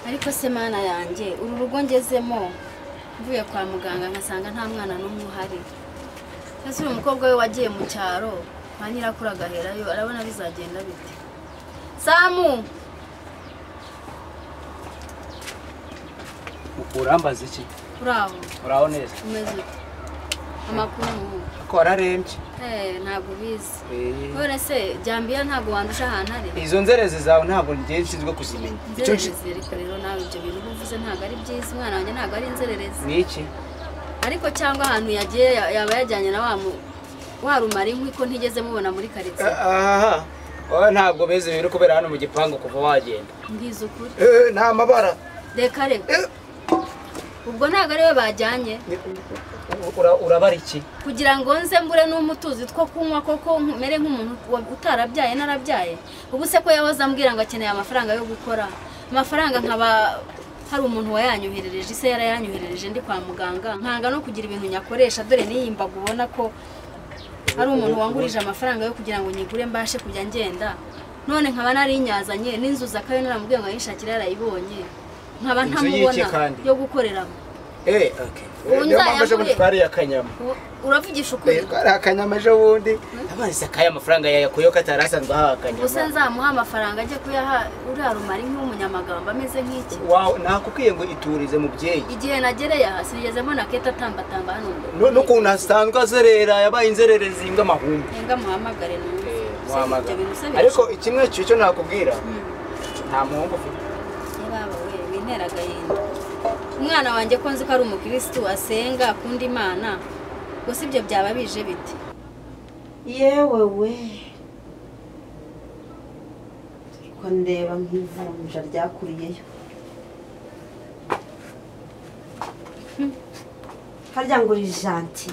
Ariko se mana yanjye uru rugo ngezemo mvuye kwa muganga nkasanga nta mwana n'umwe uhari. Ese uyu mukobwa we wagiye mu cyaro kwa nyirakuru agaherayo arabona bizagenda bite? Samu! Urambaza iki? Uraho. Uraho neza. Umeze ute? Amakuru ko wararembye? Ntabwo ubizi. None se Jambiya ntabwo wandusha ahantu ari? Izo nzerezi zawe ntabwo ngiye nshinzwe kuzimenya. Inzererezi reka rero nawe ibyo bintu uvuze ntabwo ari byiza, umwana wanjye ntabwo ari inzererezi. Ni iki? Ariko cyangwa ahantu yagiye yaba yajyanye na wa rumara inkwi ko ntigeze mubona muri karitsiye. Aha. Oya ntabwo beze ibintu kubera hano mu gipangu kuva wagenda. Ngize ukuri. Nta mabara. Reka reka. Ubwo ntabwo ari we bajyanye. Urabara iki? Kugira ngo nze mbure n'umutuzi two kunywa koko mere nk'umuntu utarabyaye narabyaye. Ubu se ko yahoze ambwira ngo akeneye amafaranga yo gukora. Amafaranga nkaba hari umuntu wayanyoherereje, ise yarayanyoherereje ndi kwa muganga nkanga no kugira ibintu nyakoresha dore niyimbaga ubona ko hari umuntu wangurije amafaranga yo kugira ngo nyigure mbashe kujya ngenda. None nkaba nari nyazanye n'inzu zakayo naramubwiye ngo ayishakire yarayibonye. Nkaba ntamubona yo gukoreramo. Okay. Niyo mpamvu ejo bundi twariye akanyama. Uravugisha ukuri? Twariye akanyama ejo bundi. Amazi akaya amafaranga yayakuyeho ko atari asanzwe ahaha akanyama. Gusa nzamuha amafaranga ajye kuyaha uriya rumara nk'umunyamagambo ameze nk'iki. Wow, nakubwiye ngo iturize mubyeyi. Igihe nagereye aha sinigeze mbona Keta atambatamba hano ngo. N'ukuntu asanzwe azerera yabaye inzererezi imbwa amahumbi. Enga muhamagare numve. Muhamagare. Ariko ikimwe cyo nakubwira. Nta muhungu ufite. Baba we bintera agahinda. Umwana wanjye ko nzi ko ari umukristo asenga akunda Imana, gusa ibyo byaba bije bite? Yewe we ko ndeba nk'ivunja ryakuriyeyo. Harya ngo uri janti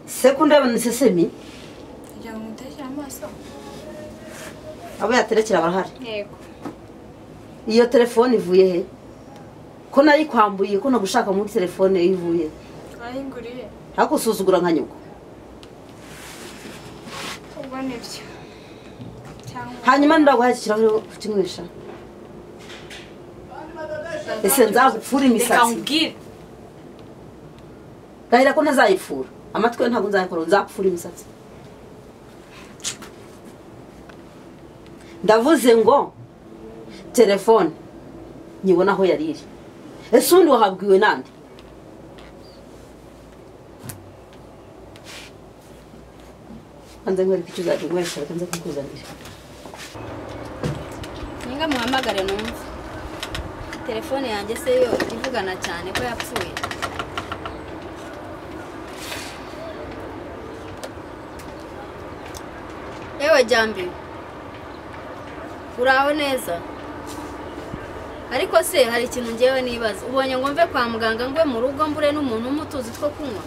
se ko ndeba ni sesemi? Kugira ngo mutekere amaso. Abo yaterekera barahari? Yego. Iyo telefone ivuye he? Ko nayikwambuye ko nagushaka muri telefone ivuye? Ayinguriye. Hakusuzugura nka nyoko. Ubwo nibyo. Cyangwa hanyuma ndaguha ikirahure kukinywesha. Ese nzagupfura imisatsi. Ndahira ko ntazayipfura. Amatwi ntabwo nzayakora, nzapfura imisatsi. Ndavuze ngo telefone nyibona aho yari iri. Ese undi wahabwiwe nande? Anze nkwereke icyo uzajya unywesha, reka nze kukuzanira. Ninga muhamagare numve. Telefone yanjye se yo ivugana cyane ko yapfuye. Ewe Jambi, uraho neza? Ariko se hari ikintu ngewe nibaza. Ubonye ngo mve kwa muganga ngwe mu rugo mbure n'umuntu umutuzi two kunywa.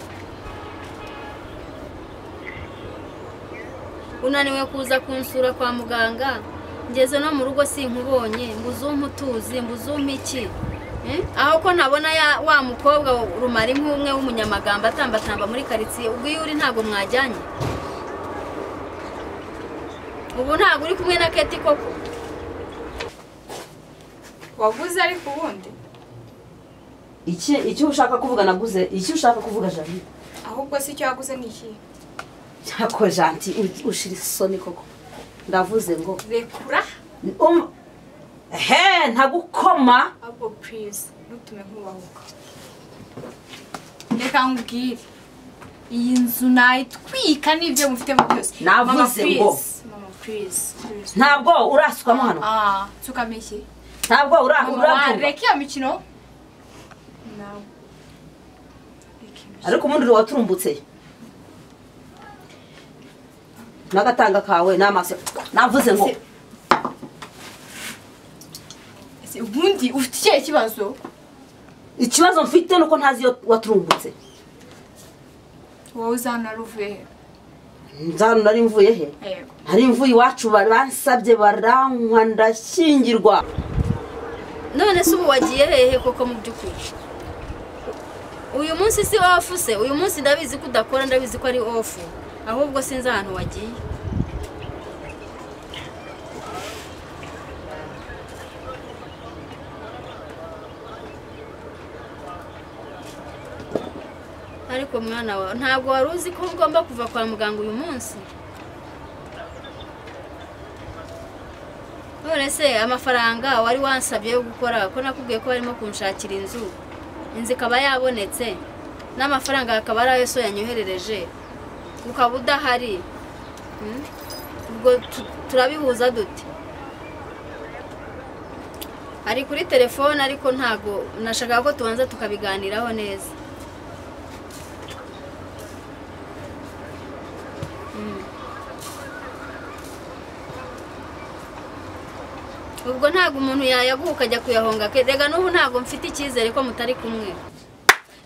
Unaniwe kuza kunsura kwa muganga, ngeze no mu rugo sinkubonye, mbuzumpa utuzi, mbuzumpa iki? Aho ko ntabona ya wa mukobwa rumara nk'umwe w'umunyamagambo atambatamba muri karitsiye, ubwo iyo uri ntabwo mwajyanye. Ubu ntabwo uri kumwe na Keti koko? Waguze ariko ubundi? Iki ushaka kuvuga naguze, iki ushaka kuvuga Janti? Ahubwo si icyo waguze ni iki? Cyako Janti ushira isoni koko. Ndavuze ngo rekura. He ntagukoma. Ahubwo please ntutume nkubahuka. Reka nkubwire. Iyi nzu nayitwika n'ibyo mufite mu byose. Navuze ngo mama please. Ntabwo urasukamo hano. Sukamo iki? Ntabwo urakumva. Reka iyo mikino. Nawe. Ariko ubundi waturumbutse. Nagatanga kawe n'amaso. Navuze ngo ese ubundi ufite ikihe kibazo? Ikibazo mfite nuko ntazi iyo waturumbutse. Wowe uzana ruvuye he? Nzana nari mvuye he? Yego. Nari mvuye iwacu baransabye barankwa ndashyingirwa. None se ubu wagiye hehe koko mu by'ukuri? Uyu munsi si off se? Uyu munsi ndabizi ko udakora, ndabizi ko ari off. Ahubwo sinzi ahantu wagiye. Ariko mwana wawe ntabwo wari uzi ko ugomba kuva kwa muganga uyu munsi. None se amafaranga wari wansabye yo gukora ko nakubwiye ko barimo kunshakira inzu, inzu ikaba yabonetse n'amafaranga akaba ari ayo so yanyoherereje, ukaba udahari, ubwo turabihuza dute? Ari kuri telefone ariko ntago nashakaga ko tubanza tukabiganiraho neza. Ubwo ntago umuntu yayaguka ajya kuyahonga rega n'ubu ntago mfite icyizere ko mutari kumwe.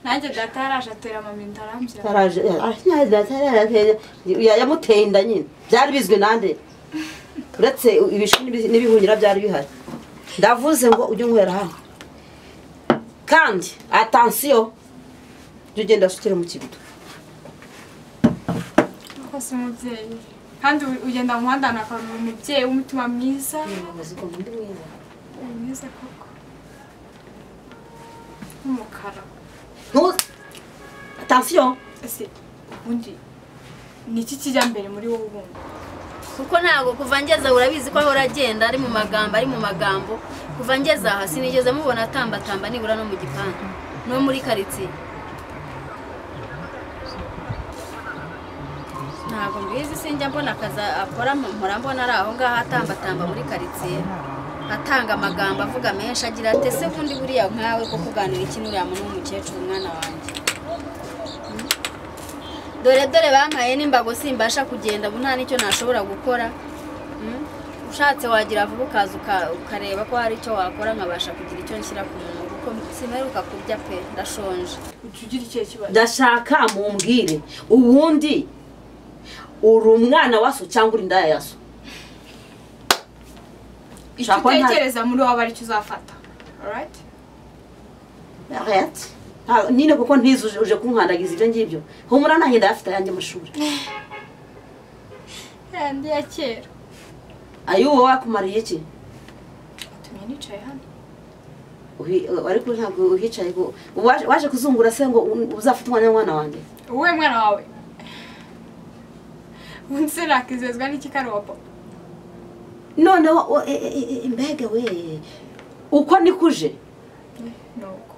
Nanjye data yaraje atera mama inda arambyara. Yaraje yamuteye inda nyine byari bizwi nande, uretse ibishwi n'ibihunyira byari bihari. Ndavuze ngo ujye unywera hano kandi attention, ujye ugenda asukire mu kibido. Kose umubyeyi kandi ugenda mu muhanda nakabona umubyeyi w'umutima mwiza. Mwiza koko umukara. Attention. Ese ubundi ni iki kijya mbere muri wowe ubundi? Kuko ntago kuva ngeza urabizi ko ahora agenda ari mu magambo ari mu magambo, kuva ngeza aha sinigeze mubona atambatamba nibura no mu gipangu no muri karitsiye. Ntabwo mbizi sinjya mbona akazi akora, mpora mbona ari aho ngaho atambatamba muri karitsiye atanga amagambo avuga menshi agira ati ese ubundi buriya nkawe ko kuganira iki n'uriya muntu w'umukecuru mwana wanjye? Dore dore bampaye n'imbago simbasha kugenda ubu nta n'icyo nashobora gukora. Ushatse wagira vuba ukaza ukareba ko hari icyo wakora nkabasha kugira icyo nshyira ku munwa kuko simeruka kurya pe, ndashonje. Ugira ikihe kibazo? Ndashaka mumbwire ubundi uri umwana wa so cyangwa uri indaya ya so? Icyo utekereza muri wowe aricyo uzafata. Alright? Alright. Nyine kuko ntizi uje kunkandagiza ibyo ngibyo. Humura nanjye ndayafite ayanjye amashuri. Yandi ya kera. Ayo wowe wakumariye iki? Atumye nicaye hano. Ariko ntabwo uhicaye ngo waje kuzungura se ngo uzafate umwanya w'umwana wanjye? Uwe mwana wawe. Unse nakizezwa n'iki karobo? Noneho mbega we uko nikuje? Nuko.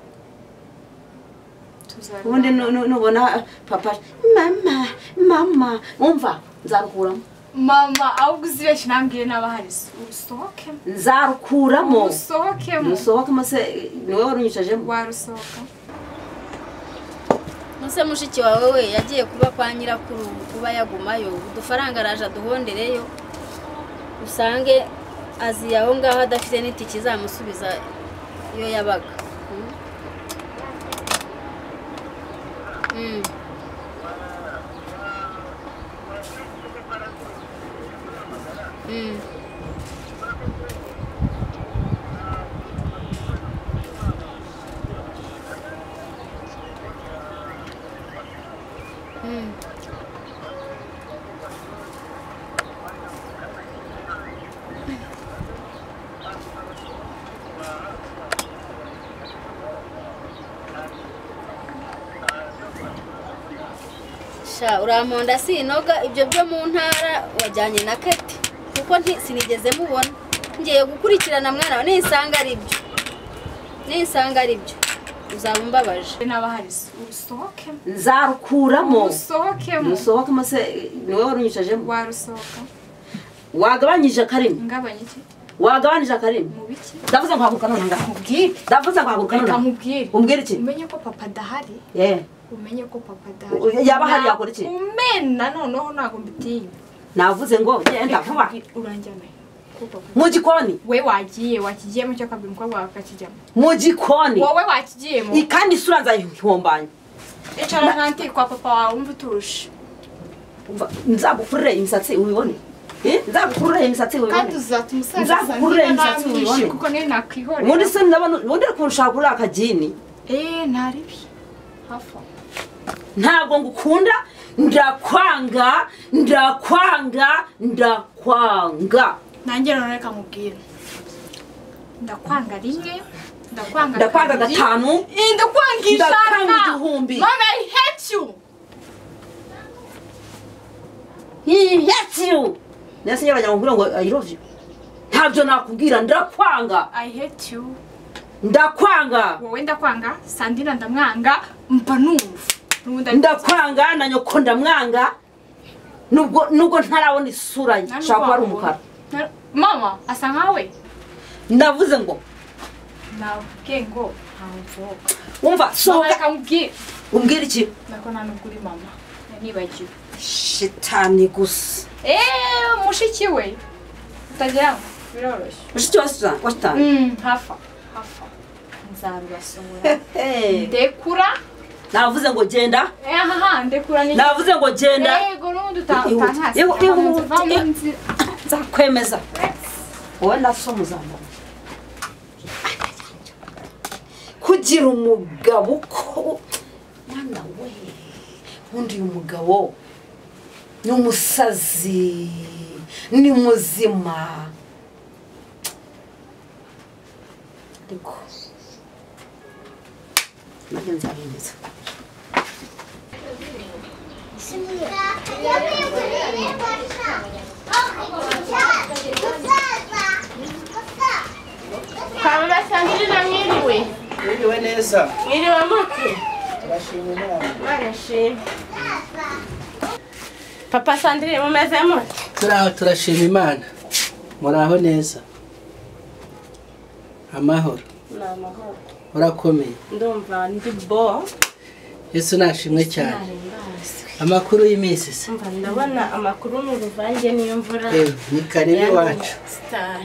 Ubundi nubona papa mama mama umva nzarukuramo. Mama ahubwo uzibeshye nambwire n'abahari usohokemo. Nzarukuramo. Usohokemo. Usohokemo se niwe warunyicajemo? Warusohoka. Nuse mushiki wawe we yagiye kuba kwa nyirakuru kuba yagumayo udufaranga araje aduhondereyo usange azi aho ngaho adafite n'itike izamusubiza iyo yabaga. Sha uramponda sinoga ibyo byo mu ntara wajyanye na Keti kuko sinigeze mubona. Ngiye gukurikirana mwana nisanga ari byo. Nisanga ari byo uzaba umbabaje. N'abahari usohokemo. Nzarukuramo. Usohokemo. Usohokemo se niwe warunyicajemo? Warusohoka. Wagabanyije akarimi? Ngabanye iki? Wagabanije akarimi? Mu biki? Ndavuze ngo haguruka none ndakubwire. Ndavuze ngo haguruka none. Ndamubwire. Umbwire iki? Umenye ko papa adahari. Umenye ko papa adahari. Yaba hari yakora iki? Umena noneho ntago mbitinya. Navuze ngo genda vuba. Uranjyana ko papa. Mu gikoni. We wagiye wakigiyemo cyo kabiri umukobwa wawe akakijyamo. Mu gikoni. Wowe wakigiyemo. Kandi isura nzayihombanya. Icara nkanti kwa papa wawe umva uturusha. Nzagukurire imisatsi ubibone. Nzagukurire imisatsi ubibone. Kandi uzatuma umusaza nzagukurire imisatsi ubibone. Kuko niyo nakwihorera. Ubundi se ndabona ubundi kurusha kuri akagini. Ntaribi. Hafa. Ntabwo ngukunda, ndakwanga, ndakwanga, ndakwanga. Nanjye none reka nkubwire. Ndakwanga rimwe, ndakwanga ndakwanga gatanu, ndakwanga ijana, ndakwanga igihumbi. Mama, I hate hate you. He hates you. Nese nyabajya ngo ngo I love you. Ntabyo nakubwira ndakwanga. I hate you. Ndakwanga. Wowe ndakwanga, Sandina ndamwanga, mba numva. Ndakwanga na nyoko ndamwanga. Nubwo ntarabona isura ye, shaka ko ari umukara. Mama, asa nkawe. Ndavuze ngo nabwiye ngo ntamvuka. Umva, sohoka. Umbwira iki? Nako ntanubwo uri mama. Nibagiwe. Shitani gusa. Mushiki we. Utagira ngo biroroshye. Mushiki wa shitani? Hafa. Nzarubasohora. Ndekura. Navuze ngo genda. Aha, ndekura ni. Navuze ngo genda. Yego n'undi utankasi. Nzakwemeza. Wowe na so muzamubona. Kugira umugabo ko mwana we undi umugabo ni umusazi ni muzima ariko nanjye nzabimeza. Mama Sandrine mwiriwe. Mwiriwe neza. Mwiriwe mute. Turashima Imana. Imana ishimwe. Papa Sandrine mumeze mute? Turaho turashima Imana. Muraho neza. Amahoro. Ni amahoro. Urakomeye. Ndumva ndi bo. Yesu nashimwe cyane. Amakuru y'iminsi se. Umva ndabona amakuru mu ruvange niyo mvura. Ni karibu iwacu. Star.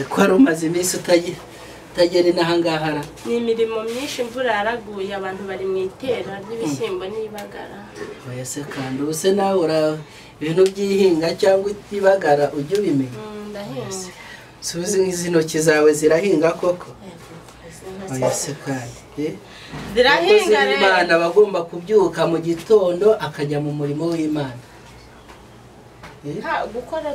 Ko wari umaze iminsi utagera inaha ngaha ra? Ni imirimo myinshi, imvura yaraguye, abantu bari mu itera ry'ibishyimbo n'ibagara. Oya se kandi ubu se nawe ibintu by'ihinga cyangwa ibagara ujya ubimenya? Ndahinga. Suzi izi ntoki zawe zirahinga koko? Oya se kandi zirahinga rero. Imana bagomba kubyuka mu gitondo akajya mu murimo w'Imana. Gukora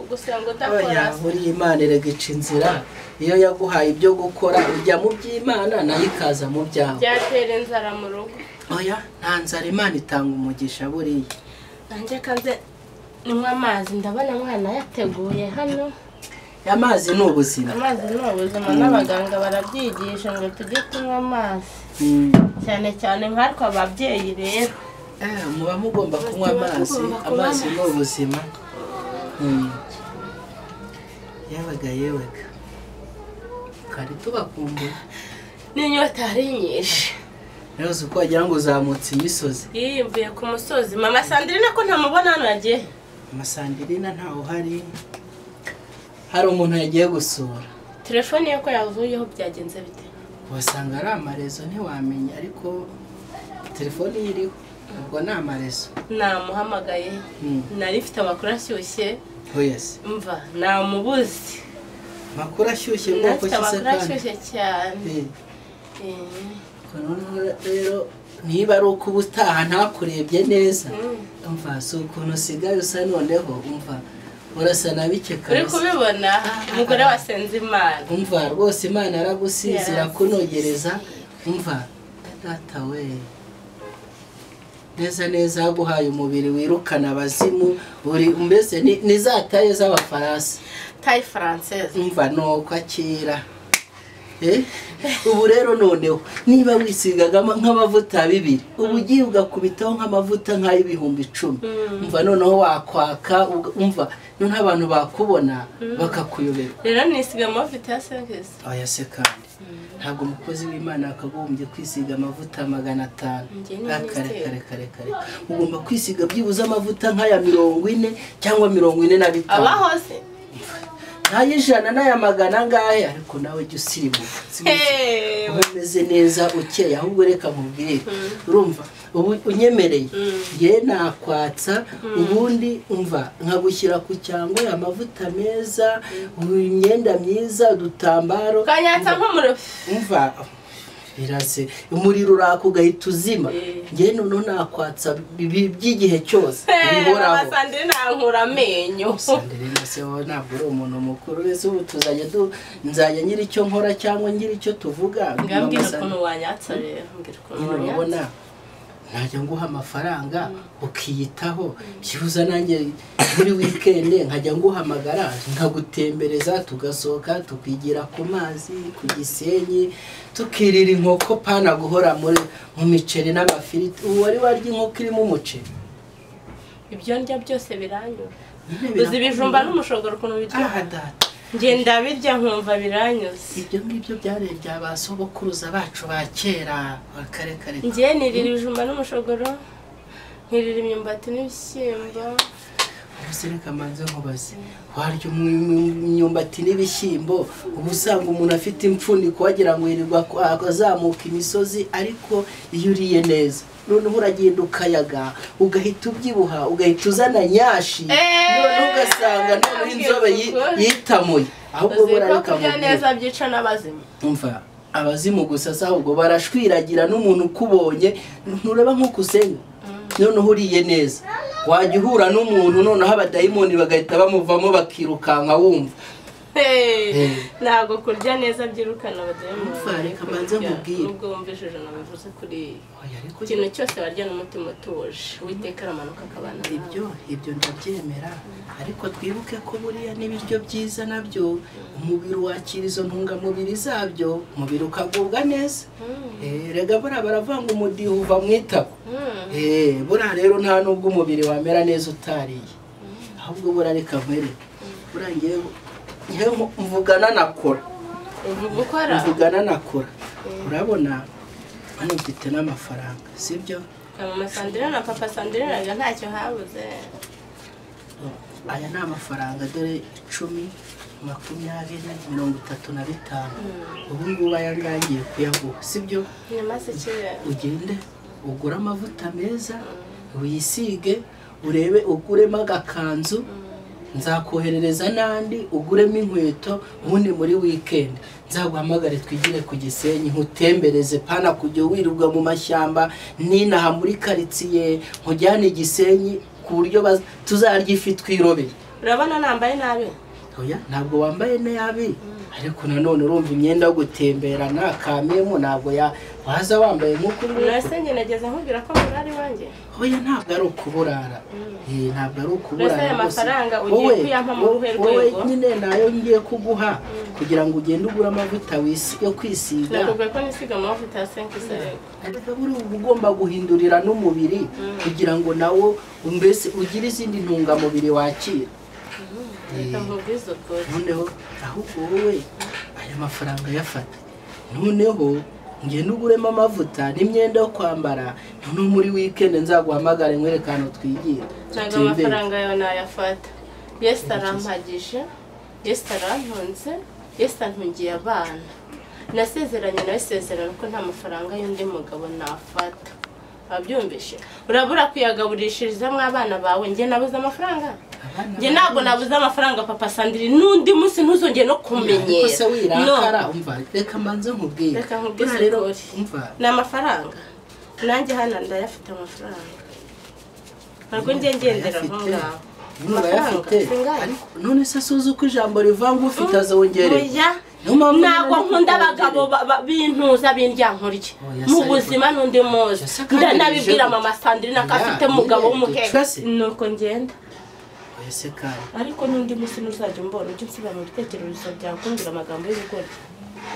gusenga udakora. Buri Imana erega ica inzira, iyo yaguhaye ibyo gukora ujya mu by'Imana nayo ikaza mu byawe. Byatera inzara mu rugo. Oya nta nzara, Imana itanga umugisha buriya. Nanjye kanze ninywa amazi, ndabona mwana yateguye hano. Amazi ni ubuzima. Amazi ni ubuzima, n'abaganga barabyigisha ngo tujye tunywa amazi. Cyane cyane nkatwe ababyeyi rero. Muba mugomba kunywa amazi, amazi ni ubuzima. Yabaga yewega kari tubakumbuye. N'inyota ari nyinshi. Rero uzi ko wagira ngo uzamutse imisozi. Mvuye ku musozi. Mama Sandrine ko ntamubona hano yagiye? Mama Sandrine ntawe uhari. Hari umuntu yagiye gusura. Telefone ye ko yavuyeho byagenze bite? Wasanga ari amarezo ntiwamenya, ariko telefone ye iriho. Ubwo ni amarezo. Namuhamagaye. Nari mfite amakuru ashyushye. Yes. Mva namubuze. Amakuru ashyushye bwoko ki se kandi? Amakuru ashyushye cyane. Rero niba ari uko ubutaha ntakurebye neza. Umva si ukuntu usigaye usa noneho, umva urasa na bike kabisa. Uri kubibona umugore wasenze Imana. Umva rwose Imana yaragusize irakunogereza. Umva data we. Neza neza aguhaye umubiri wirukana abazimu, uri mbese ni za taye z'abafaransa. Taye française. Umva nuko akira. Ubu rero noneho niba wisigaga nk'amavuta bibiri, ubu ugiye ugakubitaho nk'amavuta nk'ay'ibihumbi 10. Umva noneho wakwaka, umva noneho abantu bakubona bakakuyobera. Rero nisiga amavuta ya 5. Oya se kandi ntabwo umukozi w'Imana akagombye kwisiga amavuta 500. Kare kare kare. Ugomba kwisiga byibuze amavuta nk'aya 40 cyangwa 45. Abaho se n'ay'ijana n'aya magana angahe, ariko nawe jya usirimuka umeze neza ukeye. Ahubwo reka nkubwire, urumva ubu unyemereye ye nakwatsa, ubundi umva nkagushyira ku cyangwa amavuta meza, imyenda myiza, udutambaro ukanyatsa nk'umurofi. Umva Birase umuriro uraka ugahita uzima. Njye noneho nakwatsa by'igihe cyose bihoraho. Sandrine nankura amenyo. Sandrine se wowe ntabwo uri umuntu mukuru wese ubu tuzajya nzajya ngira icyo nkora cyangwa ngira icyo tuvuga. Ngambwira ukuntu wanyatsa rero, mbwira ukuntu wanyatsa. Najya nguha amafaranga ukiyitaho byibuza nanjye muri weekend nkajya nguhamagara nkagutembereza tugasohoka tukigira ku mazi ku Gisenyi tukirira inkoko pana guhora muri mu miceri n'amafiriti. Ubu wari warya inkoko irimo umuceri? Ibyo ndya byose biranyura. Uzi ibijumba n'umushogoro ukuntu biryoha? Ngenda birya nkumva biranyuze. Ibyo ngibyo byari ba sogokuruza bacu ba kera kare kare. Ngiye nirira ibijumba n'umushogoro, nkirira imyumbati n'ibishyimbo. Ubuse reka manze nkubaze, warya imyumbati n'ibishyimbo uba usanga umuntu afite impfuniko wagira ngo yirirwa azamuka imisozi, ariko iyo uriye neza noneho uragenda ukayaga ugahita ubyibuha ugahita uzana nyashi, noneho ugasanga noneho inzobe yitamuye. Ahubwo burareka kurya neza byica n'abazimu. Umva abazimu gusa se ahubwo barashwiragira n'umuntu ukubonye ntureba nk'uko usenga. Noneho uriye neza wajya uhura n'umuntu noneho abadayimoni bagahita bamuvamo bakirukanka wumva. Ntabwo kurya neza byirukana abadayimoni. Reka mbanze nkubwire. Nubwo wumvishije nabivuze kuri ikintu cyose warya n'umutima utuje Uwiteka aramanuka akabana nawe. Ibyo ndabyemera, ariko twibuke ko buriya n'ibiryo byiza nabyo umubiri wakira izo ntungamubiri zabyo, umubiri ukagubwa neza. Rega buriya baravanga umudiho uva mu itako. Buriya rero nta nubwo umubiri wamera neza utariye. Ahubwo buriya reka nkwereke, buriya ngewe mvugana nakora. Mvugana nakora. Urabona hano mfite n'amafaranga, sibyo? Mama Sandrine na papa Sandrine ntacyo habuze. Aya ni amafaranga dore 10, 20, 35. Ubu ngubu aya ngaya ngiye kuyaguha, sibyo? Ugende ugure amavuta meza wisige, urebe uguremo agakanzu, nzakoherereza n'andi, uguremo inkweto, ubundi muri weekend nzaguhamagare twigire ku Gisenyi nkutembereze, pana kujya wirirwa mu mashyamba ninaha muri karitsiye nkujyane Gisenyi ku buryo tuzarya ifi twirobeye. Urabona nambaye nabi? Oya ntabwo wambaye nabi, ariko nanone urumva imyenda yo gutemberana kamemu ntabwo waza wambaye nk'uko nguko. Nase njye nageze nkubwira ko murari wanjye. Oya ntabwo ari ukuburara. Ntabwo ari ukuburara. Aya mafaranga ugiye kuyampa mu ruhe rwego? Wowe nyine nayo ngiye kuguha kugira ngo ugende ugure amavuta yo kwisiga. Nakubwiye ko nisiga amavuta ya 5 Sarego. Ariko buri ugomba guhindurira n'umubiri kugira ngo nawo mbese ugire izindi ntungamubiri wakira. Noneho ahubwo wowe aya mafaranga yafata, noneho ngende uguremo amavuta n'imyenda yo kwambara, noneho muri weekend nzaguhamagare nkwereke ahantu twigira. Ntabwo amafaranga yawe nayafata. Yesu arampagije, Yesu arantunze, Yesu antungiye abana. Nasezeranye nawe isezerano ko nta mafaranga y'undi mugabo nafata. Wabyumvishe? Urabura kuyagaburishirizamo abana bawe, njye nabuze amafaranga. Njye ntabwo nabuze amafaranga papa Sandrine, n'undi munsi ntuzongeye no kumenyera. Ariko se wirakara, umva reka mbanze nkubwire. Reka nkubwire ukuri. Ni amafaranga. Nanjye hano ndayafite amafaranga. Ntabwo njye ngendera aho ngaho. Urayafite? None se suzi uko ijambo rivanga ufite azongerera? Ntabwo nkunda abagabo bintuza b'indyankurye mu buzima n'undi muzi. Ndanabibwira mama Sandrine ko afite umugabo w'umuheka. Nuko ngenda. Ariko n'undi munsi ntuzajya umbona ujye unsiba mu bitekerezo byawe kumbwira amagambo y'ubugoryi.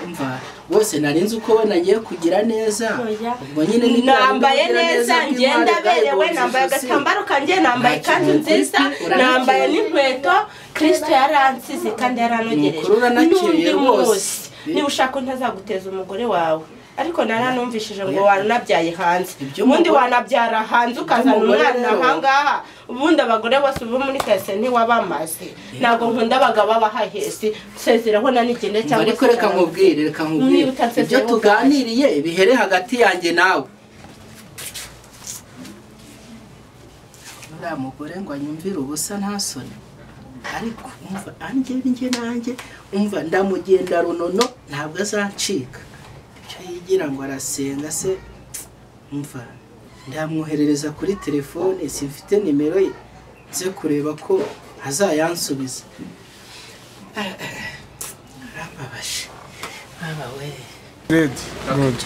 Umva bose narinzi uko we nagiye kugira neza. Ubwo nyine nambaye neza, ngenda berewe, nambaye agatambaro kanjye, nambaye ikanzu nziza, nambaye n'inkweto. Kristo yaransize kandi yaranogereje. N'undi munsi niba ushaka ntazaguteza umugore wawe. Ariko naranumvishije ngo wanabyaye hanze, ubundi wanabyara hanze ukazana umwana ahangaha, ubundi abagore bose ubu muri kese ntiwabamaze. Ntabwo nkunda abagabo b'abahahesi, nsezeraho nanigende cyangwa ariko reka nkubwire, reka nkubwire ibyo tuganiriye bihere hagati yanjye nawe. Uriya mugore ngo anyumvire ubusa nta soni, ariko umva anjye nanjye umva ndamugenda runono ntabwo azancika. Ibyo igira ngo arasenga se mva ndamwoherereza kuri telefone simfite nimero ye nze kureba ko azayansubiza. Arambabaje baba we. Ready good.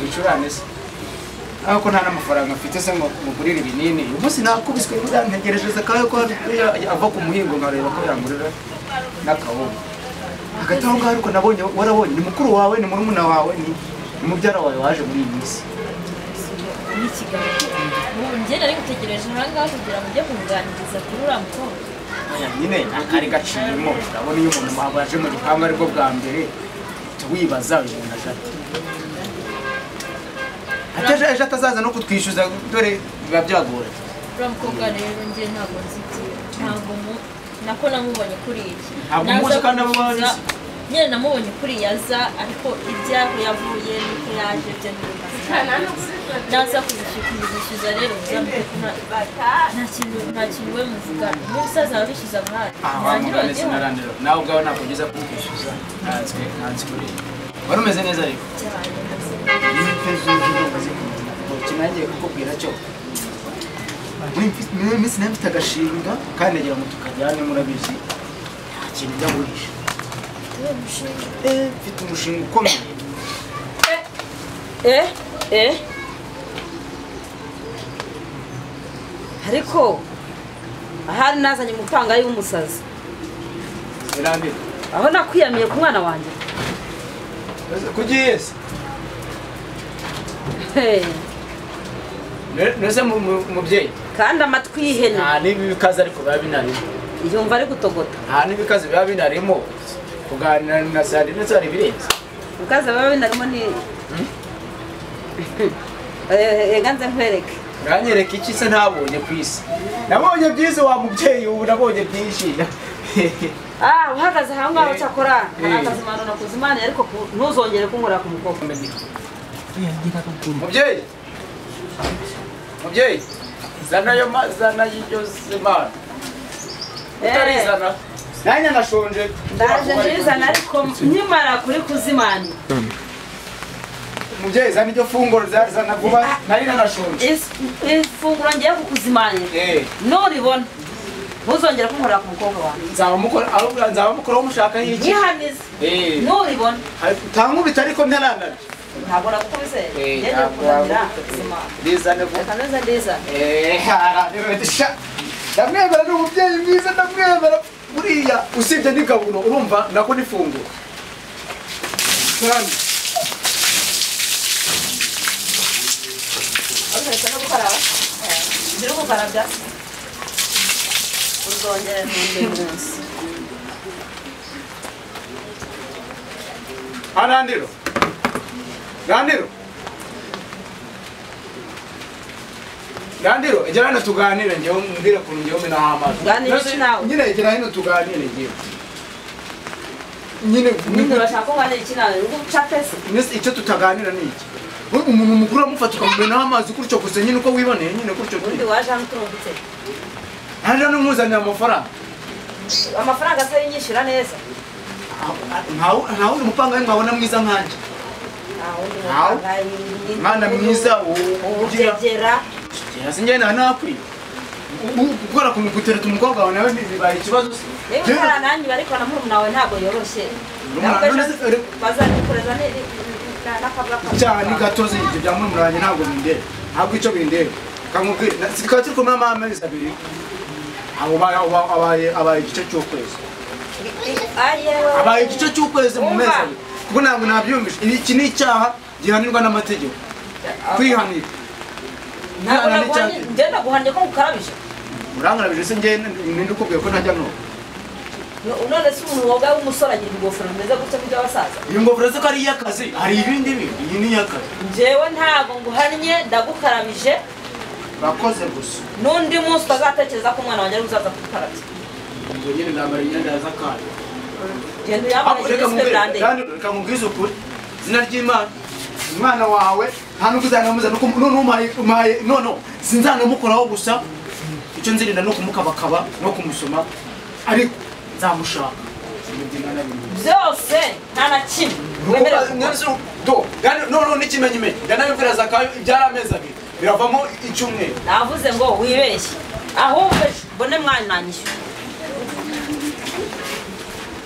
Wicurane se ako nta n'amafaranga mfite se ngo mugurire ibinini. Uyu munsi nakubiswe ntegereje zakayo ko ava ku muhingo nkareba ko yangurira n'akawunga. Hagati aho ngaho ariko nabonye warabonye ni mukuru wawe ni murumuna wawe ni mubyara wawe waje muri iyi minsi. Njye nari gutegereje aha ngaha kugira ngo ujye kunganiriza kuri uriya mukobwa. Nyine akari gaciyemo urabona iyo umuntu waje mu gipangu aribwo bwa mbere wibaza uyu muntu aje ate. Ateje ejo atazaza no kutwishyuza dore biba byagora. Uriya mukobwa rero njye ntabwo nzi ntabwo nako namubonye kuriya. Ntabwo umuzi kandi abo bazi. Nyine namubonye kuriya aza ariko ibyaho yavuye nuko yaje byo ntibimaze. Naza kuzishyuza rero nta kintu we muvugana. N'umusaza wabishyuza amahari. Nawe ubwawe ntabwo ugeza kumwishyuza ntanswe kuriya. Wari umeze neza ariko? Cyane. Kinangiye kukubwira cyo. Muri minsi nayo mfite agashinga kandi nagira ngo tukajyane murabizi nta kintu njya guhisha. Mfite umushinga ukomeye. Ariko ahari nazanye umupangayi w'umusazi. Aho nakwiyamiye ku mwana wanjye. Kugiye se? Nese mubyeyi. Kandi amatwi y'ihene. Nta n'ibikaze ariko biba binarimo. Yumva ari gutogota. Nta n'ibikaze biba binarimo. Kuganira na Sandrine ndetse hari ibirenze. Ibikaze biba binarimo ni reka nze nkwereke. Uranyereka iki se ntabonye ku isi? Nabonye byinshi wa mubyeyi ubu nabonye byinshi. Uhagaze aho ngaho cyakora harakaze imana nakuze Imana ariko ntuzongere kunkora ku mukobwa. Mubyeyi. Mubyeyi. Zana yo zana y'iryo zimana. Utarizana. Nanjye nashonje. Ndaje ndizana ariko nkimara kuri kuzimana. Mubyeyi zana iryo funguro zana vuba nari nanashonje. Ifunguro ngiye kukuzimanya. Nuribona ntuzongere kunkorera ku mukobwa wanjye. Nzaba mukora umushaka y'iki? Nkihanize. Nuribona. Utankubita ariko ntaranarya. Ntabwo nakukubise. Ngiye kuzanira kuzimana. Ndizane vuba. Reka nze ndizane. Ndamwemera ni umubyeyi mwiza ndamwemera buriya usibye n'igaburo urumva nako n'ifunguro. Kandi Ndiri gukarabya. Uzongere n'undi munsi. Arandiro. Randiro. Randiro, egera hano tuganire njyewe umbwire ukuntu njyewe umenaho amazi. Ganira iki nawe? Nyine egera hano tuganire njyewe. Nyine urashaka ko nganira iki nawe? Uguca pesa. Icyo tutaganira ni iki? Umuntu mukuru amufata ukamumenaho amazi gutyo gusa nyine uko wiboneye nyine gutyo. Ubundi waje hano uturumbutse. Naje hano nkuzanira amafaranga. Amafaranga se yinyishyura neza? Nta wundi mupangayi mwabona mwiza nkanjye. Mwana mwiza ugira. Sinjye nta nakwiye. Gukora ku gutereta umukobwa wawe nawe bibaye ikibazo se. Niba nanjye ariko na murumuna wawe ntabwo yoroshye. Bazabikoreza n'akabura cyane gatozi ibyo bya murumuna wanjye ntabwo bindeba. Ntabwo icyo bindeba. Kamubwire tukaba turi kumwe amezi abiri. Abo abaye igice cy'ukwezi. Abaye igice cy'ukwezi mu mezi abiri. Kuko ntabwo nabyumvise. Iki ni icyaha gihanirwa n'amategeko. Kwihanira. Ntabwo njye naguhannye ko ngukarabije. Urankarabije se njye ninde ukubwiye ko ntajya noga? None se umuntu woga w'umusore agira ingofero bimeze gutya nk'iby'abasaza? Iyi ngofero se ko ari iy'akazi? Hari ibindi bintu, iyi ni iy'akazi. Njyewe ntabwo nguhannye ndagukarabije. Urakoze gusa. N'undi munsi utazatekereza ko umwana wanjye ari uzaza kugukarabya. Ubwo nyine ndambara imyenda ya Zakayo. Genda uyambare reka nkubwize ukuri. Izina ry'Imana. Umwana wawe nta nubwo uzanamuza none umpaye none sinzanamukoraho gusa icyo nzirinda no kumukabakaba no kumusoma ariko nzamushaka byose nta na kimwe. Wemerewe. Do none n'ikimenyimenyi ndanabibwira Zakayo ibyari amezi abiri biravamo icyumweru. Navuze ngo wibeshye, ahubwo mbone mwana nanyishyura.